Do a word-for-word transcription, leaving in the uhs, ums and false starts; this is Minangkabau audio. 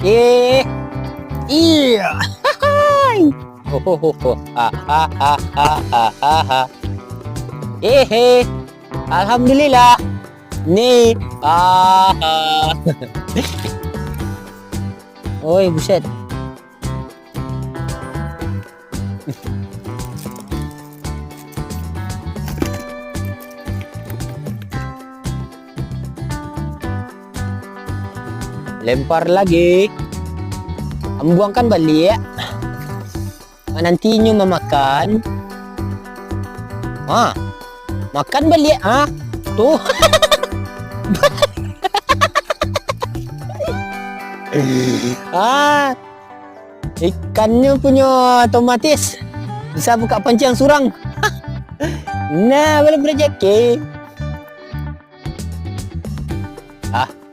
Eh, iya. Ho, ho, ho, ho. Ha, ha, ha, ha, ha, ha, ha. Eh, eh. Alhamdulillah. Ni. Ah, ah. Oi, buset. Lempar lagi. Ambuangkan baliak. Mananti inyo mamakan. Ha, makan baliak, ha? Tuh. Ah, ikannyo punyo otomatis bisa buka panciang surang. Nah, balum rajaki.